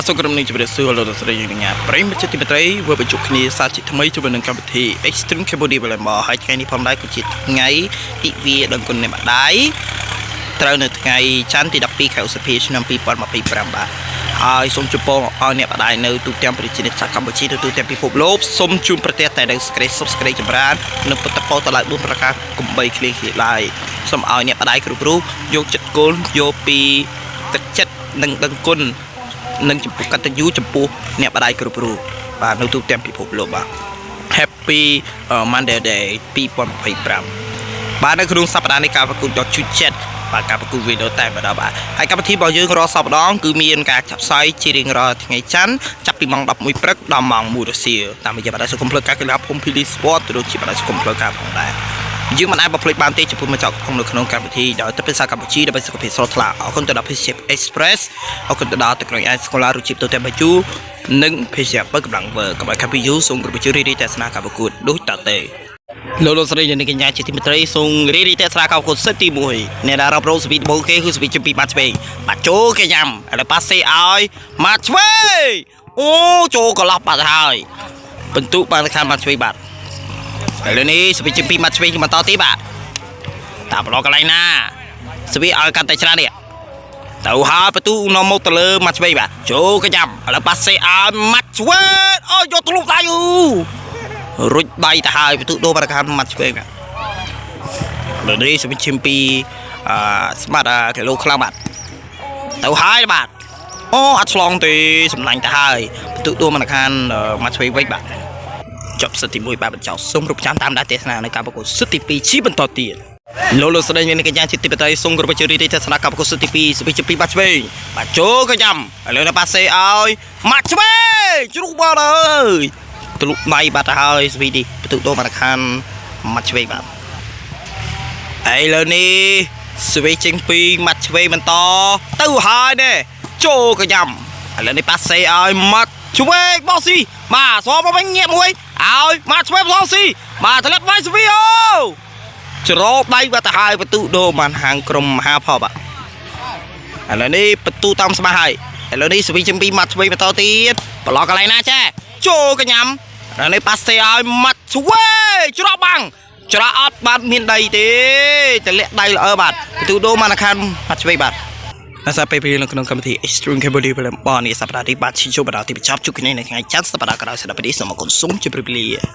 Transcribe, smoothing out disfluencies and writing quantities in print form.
បាទសូមក្រុមនេះជម្រាបសួរលោកលោកស្រីនិងកញ្ញាប្រិយមិត្តជាទីមេត្រីវិលបញ្ជុកគ្នាសាជាថ្មីជាមួយនឹងកម្មវិធី Extreme Cambodia Volleyball ហើយថ្ងៃនេះផងដែរគឺជាថ្ងៃទិវាដឹងគុណអ្នកម្ដាយត្រូវនៅថ្ងៃច័ន្ទទី12ខែឧសភាឆ្នាំ2025បាទហើយសូមជម្រាបឲ្យអ្នកម្ដាយនៅទូទាំងប្រជាជាតិកម្ពុជានៅទូទាំងពិភពលោកសូមជូនប្រទេសតែនៅសេចក្តីសុខសេចក្តីចម្រើននិងពុទ្ធពរតឡើយ4ប្រការកុំបីឃ្លៀងឃ្លាតឡើយសូមឲ្យអ្នកម្ដាយគ្រប់រូបយកចិត្តគោលយកពីទឹកចិត្តនិងដឹងគុណ និងចំពោះកតញ្ញូចំពោះអ្នកម្ដាយគ្រប់រូបបាទនៅទូទាំងពិភពលោកបាទ Happy Mother Day 2025បាទនៅក្នុងសប្តាហ៍នេះការប្រកួតដ៏ជូរចិត្តបាទការប្រកួតវីដេអូតែម្ដងបាទហើយកម្មវិធីរបស់យើងរាល់សប្តាហ៍គឺមានការចាប់ផ្សាយជារៀងរាល់ថ្ងៃច័ន្ទចាប់ពីម៉ោង11ព្រឹកដល់ម៉ោង1រសៀលតាមរយៈបណ្ដាញសង្គមផ្លូវការកីឡាភូមិភីលី Sport ទៅដូចជាបណ្ដាញសង្គមផ្លូវការផងដែរយើងមិនអាចបំភ្លេចបានទេចំពោះម្ចាស់កំនៅក្នុងកម្មវិធីដោយទឹកភាសាកម្ពុជាដើម្បីសុខភាពស្រស់ថ្លាអរគុណទៅដល់ Page Express អរគុណទៅដល់ទឹកក្រុងអេស្កូឡារសជាតិទៅតែបាយូនិងភេសជ្ជៈបើកម្លាំងវើកុំឲ្យខាត់ពីយូសូមគ្រប់ជឿរីរីទស្សនាការប្រកួតដូចតទៅលោកលោកស្រីនិងកញ្ញាជាទីមេត្រីសូមរីរីទស្សនាការប្រកួតសិតទី1អ្នកដែលរ៉ាប់រងសវីដបូគេគឺសវីជំពីបាត់ឆ្វេងបាត់ចូលគេញ៉ាំឥឡូវប៉ាសេឲ្យម៉ាត់ឆ្វេងអូចូលកន្លោះបាត់ហើយបន្ទុបានខាងបាត់ឆ្វេងបាត់ឥឡូវនេះសវីជំពីបាត់ឆ្វេងបន្តទៀតបាទតាមប្រឡងកន្លែងណាសវីឲ្យកាន់តែច្រើននេះ ទៅហើយបន្ទូនាំមកទៅលើម៉ាត់ឆ្វេងបាទចូលកញ្ញាំឥឡូវប៉ាសេឲ្យម៉ាត់ឆ្វេងអូយកធ្លុះដៃអូរុចដៃទៅហើយបន្ទូដូរប្រកាន់ម៉ាត់ឆ្វេងបាទលើនេះសម្រាប់ឈាមពីអឺស្មាត់គីឡូខ្លាំងបាទទៅហើយបាទអូអត់ឆ្លងទេសម្លាញ់ទៅហើយបន្ទូដូរមកខានម៉ាត់ឆ្វេងវិញបាទចប់សិទ្ធទី1បាទបញ្ចប់សូមរំចាំតាមដានទេសនានៅការប្រកួតសិទ្ធទី2ជាបន្តទៀតលោកលោកស្រីនិងកញ្ញាជាទីមេត្រីសូមគោរពជម្រាបទស្សនាការប្រកួតសិទ្ធទី2សុវិជា2បាត់ឆ្វេងបាទចូលកញ្ញាំឥឡូវនៅប៉ាសេឲ្យម៉ាត់ឆ្វេងជ្រុះបាត់ហើយទលុកដៃបាត់ទៅហើយសុវិនេះបន្ទុកដូរមកខានម៉ាត់ឆ្វេងបាទឥឡូវនេះសុវិចេញពីម៉ាត់ឆ្វេងបន្តទៅហើយនេះចូលកញ្ញាំឥឡូវនេះប៉ាសេឲ្យម៉ាត់ឆ្វេងបោះស៊ីបាទស្មមកវិញងាកមួយឲ្យម៉ាត់ឆ្វេងបោះស៊ីបាទធ្លាក់វាយសុវិអូ ច្របដៃបាត់ទៅហើយបន្ទុដូរបានហាងក្រុមមហាផលបាទឥឡូវនេះបន្ទុតាមស្មាហើយឥឡូវនេះសវីជំពីម៉ាត់ឆ្វេងបន្តទៀតប្រឡងកន្លែងណាចេះចូលកញ្ញាំឥឡូវនេះប៉ាសេឲ្យម៉ាត់ឆ្វេងច្រកបាំងច្រកអត់បានមានដីទេតម្លាក់ដៃល្អបាទបន្ទុដូរបានខាងម៉ាត់ឆ្វេងបាទអាសាពេលពេលនៅក្នុងកម្មវិធី Extreme Cambodia ពលបនេះសប្តាហ៍នេះបាទឈីចូលបណ្ដាទីបញ្ចប់ជួបគ្នានៅថ្ងៃច័ន្ទសប្តាហ៍ក្រោយសម្រាប់នេះសូមអរគុណសូមជម្រាបលា។